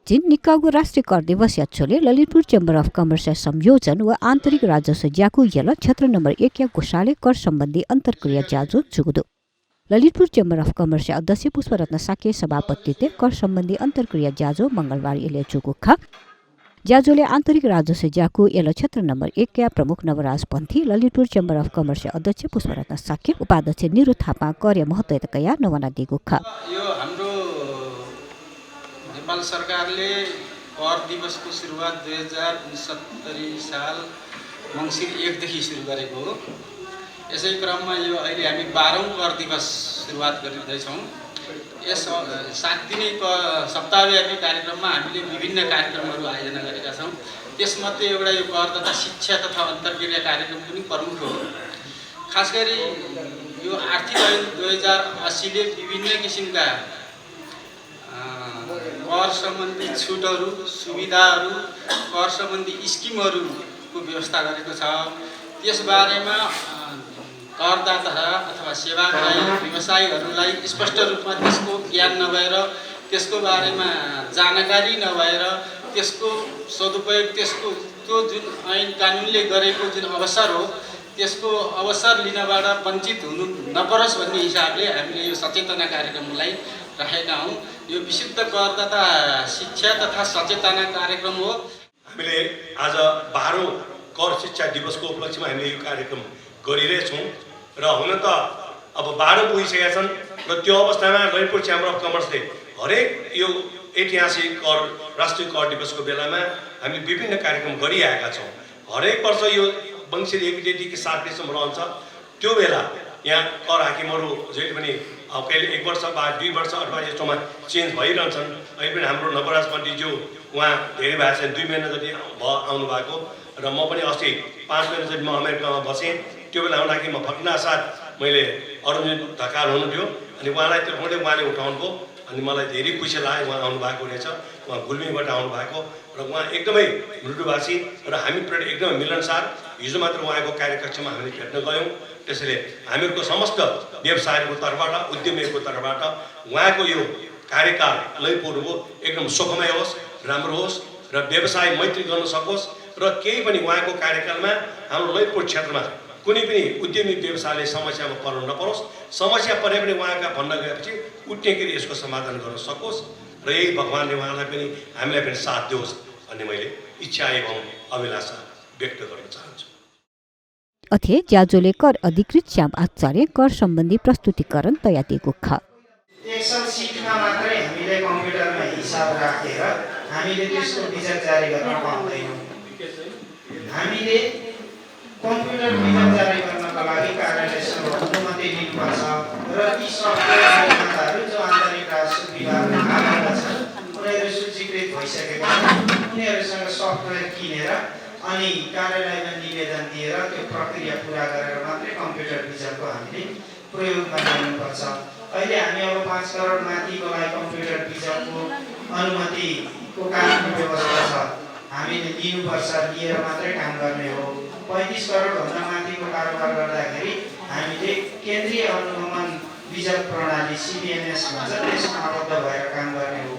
बच्चिन निकागो राष्ट्रिय कर दिवस याचोले ललितपुर चेम्बर अफ कमर्स संयोजन व आन्तरिक राजस्व ज्याकु यल क्षेत्र नम्बर 1 या गोशाले कर सम्बन्धी अन्तर्क्रिया ज्याजो जुगुदो ललितपुर चेम्बर अफ कमर्स अध्यक्ष पुष्परत्न साके सभापतित्व कर सम्बन्धी अन्तर्क्रिया ज्याजो मंगलबार इले जुगुखा ज्याजोले आन्तरिक राजस्व ज्याकु यल क्षेत्र नम्बर 1 या प्रमुख नवराज पन्थी ललितपुर चेम्बर अफ कमर्स अध्यक्ष पुष्परत्न साके उपाध्यक्ष निरु थापा कार्य महत्वतकया नवना दिगुखा नेपाल सरकारले कर दिवसको सुरुवात 2069 साल मङ्सिर 1 देखि सुरु गरेको हो। यसै क्रममा यो अहिले हामी 12औं कर दिवस सुरुवात गरिँदैछौँ। यस 7 दिने सप्ताहव्यापी कार्यक्रममा हामीले विभिन्न कार्यक्रमहरू आयोजना गरेका छौँ। त्यसमध्ये एउटा यो कर तथा शिक्षा तथा अन्तर्क्रिया कार्यक्रम पनि प्रमुख हो। खास गरी यो आर्थिक ऐन 2080 ले विभिन्न किसिमका कर सम्बन्धी छुटहरू सुविधाहरू कर सम्बन्धी स्किमहरूको व्यवस्था गरेको छ। त्यसबारेमा करदाता अथवा सेवाग्राही व्यवसायीहरूलाई स्पष्ट रूपमा त्यसको ज्ञान नभएर त्यसको बारेमा जानकारी नभएर त्यसको सदुपयोग त्यसको त्यो जुन ऐन कानुनले गरेको जुन अवसर हो त्यसको अवसर लिनबाट वञ्चित हुनु नपरोस् भन्ने हिसाबले हामीले यो सचेतना कार्यक्रमलाई राखेका हौँ। यो विशुद्ध करदाता शिक्षा तथा सचेतना कार्यक्रम हो। हामीले आज 12औं कर शिक्षा दिवसको उपलक्ष्यमा हामीले यो कार्यक्रम गरिरहेछौँ र हुन त अब 12 पुगिसकेका छन् र त्यो अवस्थामा ललितपुर चेम्बर अफ कमर्सले हरेक यो ऐतिहासिक कर राष्ट्रिय कर दिवसको बेलामा हामी विभिन्न कार्यक्रम गरिआएका छौँ। हरेक वर्ष यो मङ्सिर 1 देखि 7 दिसम्बर रहन्छ। त्यो बेला यहाँ कर हाकिमहरू जहिले पनि कहिले 1 वर्ष बाद 2 वर्ष अथवा यस्तोमा चेन्ज भइरहन्छन्। अहिले पनि हाम्रो नवराज पण्डितज्यू उहाँ धेरै भएको छ 2 महिना जति आउनु भएको र म पनि अस्ति 5 महिना जति म अमेरिकामा बसेँ। त्यो बेला आउँदाखेरि म फक्नासाथ मैले अरुण ढकाल हुनुहुन्थ्यो अनि उहाँलाई त्यो उहाँले उठाउनुभयो अनि मलाई धेरै खुसी लाग्यो। उहाँ आउनु भएको रहेछ, उहाँ गुल्मीबाट आउनु भएको र उहाँ एकदमै मृदुभाषी र हामीप्रति एकदमै मिलनसार। हिजो मात्र उहाँको कार्यकक्षमा हामीले भेट्न गयौँ। त्यसैले हामीहरूको समस्त व्यवसायीहरूको तर्फबाट उद्यमीहरूको तर्फबाट उहाँको यो कार्यकाल लैपूर्वको एकदम सुखमय होस्, राम्रो होस् र व्यवसाय मैत्री गर्न सकोस् र केही पनि उहाँको कार्यकालमा हाम्रो ललितपुर क्षेत्रमा कुनै पनि उद्यमी व्यवसायले समस्यामा पर्न नपरोस्। समस्या परे पनि उहाँका भन्न गएपछि उठ्ने गरी यसको समाधान गर्न सकोस् र यही भगवानले उहाँलाई पनि हामीलाई पनि साथ दियोस् भन्ने मैले इच्छा एवं अभिलाषा व्यक्त गर्न चाहन्छु। अथे ज्याजोले कर अधिकृत श्याम आचार्य कर सम्बन्धी प्रस्तुतिकरण तयार दिएको छ। एक्सेल सिटमा मात्रै हामीले कम्प्युटरमा हिसाब राखेर हामीले त्यसको विचार जारी गर्न पाउँदैनौँ। हामीले कम्प्युटर विचार जारी गर्नका लागि कार्यालयसँग अनुमति लिनुपर्छ र ती सफ्टवेयर निर्माताहरू जो आन्तरिक राजस्व विभागमा हालेका छन् उनीहरू सूचीकृत भइसकेका छन्। उनीहरूसँग सफ्टवेयर किनेर अनि कार्यालयमा निवेदन दिएर त्यो प्रक्रिया पुरा गरेर मात्रै कम्प्युटर विचारको हामीले प्रयोगमा ल्याउनुपर्छ। अहिले हामी अब 5 करोड माथिको लागि कम्प्युटर विचारको अनुमतिको कानुनी व्यवस्था छ। हामीले लिनुपर्छ, लिएर मात्रै काम गर्ने हो। 35 करोडभन्दा माथिको कारोबार गर्दाखेरि हामीले केन्द्रीय अनुगमन विचार प्रणाली CBMS भन्छ त्यसमा आबद्ध भएर काम गर्ने हो।